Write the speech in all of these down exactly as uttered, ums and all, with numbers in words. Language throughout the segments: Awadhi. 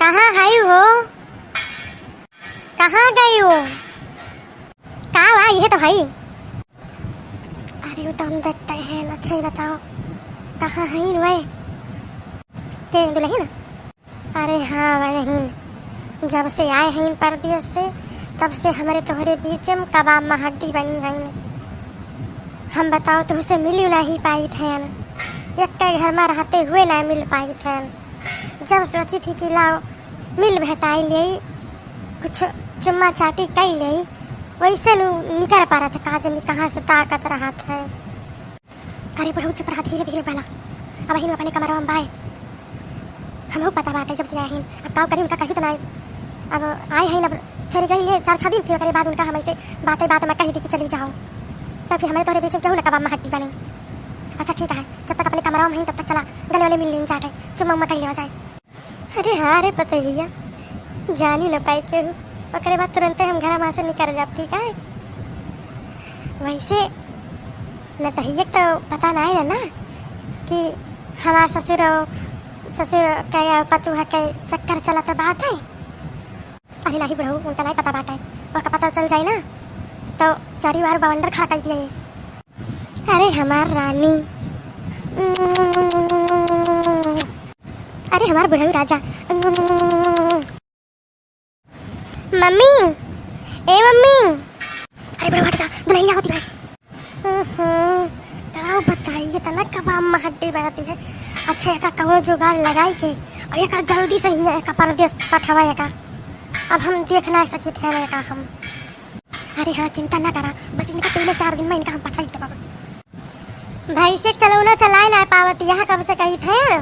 कहाँ हई हो? कहाँ गई हो? का हुआ, यह तो हई। अरे, वो तो हम देखते हैं। अच्छा, ये बताओ, कहाँ हई वे? के दुल्हन? अरे हाँ बहिन, जब से आए हईन परदेस से, तब से हमरे तोहरे बीच में कबाब में हड्डी बनी हईन। हम बताओ, तुहसे मिली नाहीं पाइत हन, एक्के घर में रहते हुए ना मिल पाइत हन। जब सोची थी कि लाओ मिल भेटाई लेई, कुछ चुम्मा चाटी कई लेई, वैसे नु निकर परत का जनी कहाँ से ताकत रहत है। अरे बुढ़ऊ चुप रहा, धीरे धीरे बोला। अबहिन अपने कमरवा में बाए। हमहू पता बाटे जब से आए हईन। अब काव करी, उनका कही तो ना। अब आए हईन, अब फिर गई ले चार छह दिन, फिर ओकरे बाद उनका हम ऐसे बातें बात में कही दी कि चली जाओ, तब फिर हमरे तोहरे बीच में केहू ना कबाब में हड्डी बने। अच्छा ठीक है, जब तक अपने कमरवा में हईन तब तक चला गले वाले मिल लेन जाटे, चुम्मा उम्मा कई लेवा जाए। अरे हाँ रे पतहिया, जानी न पाई केहू, ओकरे बाद तुरंते हम घरा में से निकल जाब, ठीक है? वैसे नतहिया के तो पता ना है ना कि हमार ससुर और ससुर के पतोह के चक्कर चलत बाटे। अरे नाही बुढ़ऊ, उनका नहीं पता बाटे, ओका पता चल जाई ना तो चारी वार बवंडर खड़ा कर दिए। अरे हमार रानी, अरे हमार बुढ़ऊ राजा। मम्मी, ए मम्मी। अरे बुढ़ऊ हट जा, दुल्हनिया होती भाई। हम्म, का बताई, ये तना कबाब में हड्डी बनाती है। अच्छा, एका कौनो जुगाड़ लगाई के और एका जल्दी से ही एका परदेस पठावा एका। अब हम देख ना सकी थे एका हम। अरे हाँ, चिंता ना करा, बस इनका पहले चार दिन में इनका हम पठाई देबा। भैंस एक चलौना चलाए ना पावत, यह कब से कही थे।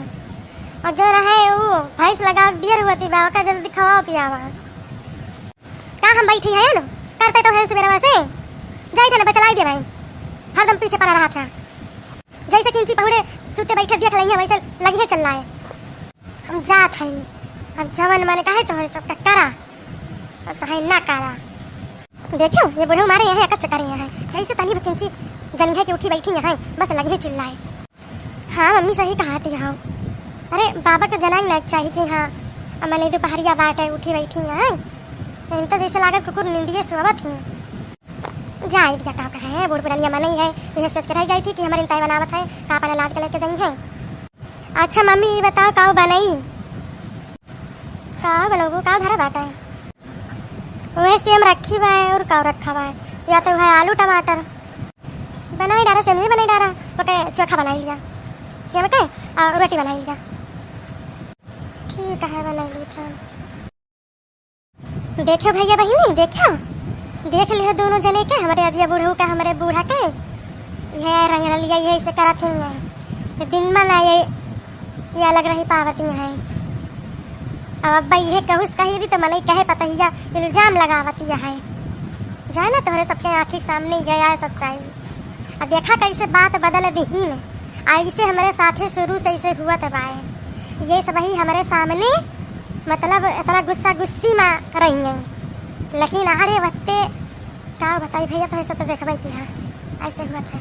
और जो रहे ऊ भैंस लगा दियर होती बा, ओका जल्दी खवाओ पियावा। का हम बैठी हैं न, करते तो हैं सुबेरवा से, जाई थे ना बचलाई दे भाई, हरदम पीछे पड़ा रहा था। जैसे किंची पहुड़े सुते बैठे देख लइहे, वैसे लगिहे चिल्लाए। हम जात हई, अब जवन मन कहे तोहरे सबका करा, और चाहे ना करा। देखियो, ये बुढ़ऊ मारे यहाँ अकच्छ करे यहाँ, जैसे तनी भी किंची जनिहे के उठी बैठी यहाँ, बस लगिहे चिल्लाए। हाँ मम्मी, सही कहा थी हो। अरे बाबा के जनाई ना चाहिए कि हाँ, अब मने दोपहरिया बाटे उठी बैठी यहाँ, इन तो जैसे लागत कुकुर निंदिए सोवत ही। जाए दिया का कहे, बूढ़ पुरानिया मनई है, यह सोच के रह जाई थी कि हमारे इंताई बनावत है, का अपने लाद के लेके जाई है। अच्छा मम्मी, ये बताओ, काऊ बनई? काऊ बनबू, काऊ धरा बाटे? वह सेम रखी बाय और काऊ रखा बाय, या तो है आलू टमाटर। बनाई डारा, सेम ही बनाई डारा, ओके चोखा बनाई लिया, सेम के और रोटी बनाई लिया। ठीक है, बनाई ली था। देखियो भैया बहिनी, देखियो, देख लियो दोनों जने के, हमरे अजिया बुढ़ऊ का, हमरे बूढ़ा के। यह रंगरलिया यही से करत ही है। ये दिन में ना ये, ये अलग रही पावती है। अब अब्बा ये कहूस कही दी तो मनई कहे पतहिया इल्जाम लगावती है। जाए ना तोहरे सबके आँखी के सामने ये आए सच्चाई। अब देखा कैसे बात बदल दिहीन। आ इसे हमरे साथे शुरू से इसे हुआ बाए। ये सब ही हमरे सामने मतलब इतना गुस्सा गुस्सी में रही हैं, लेकिन आड़े वत्ते का बताई भैया, तो ऐसे तो देखबे की हाँ, ऐसे हुआ था।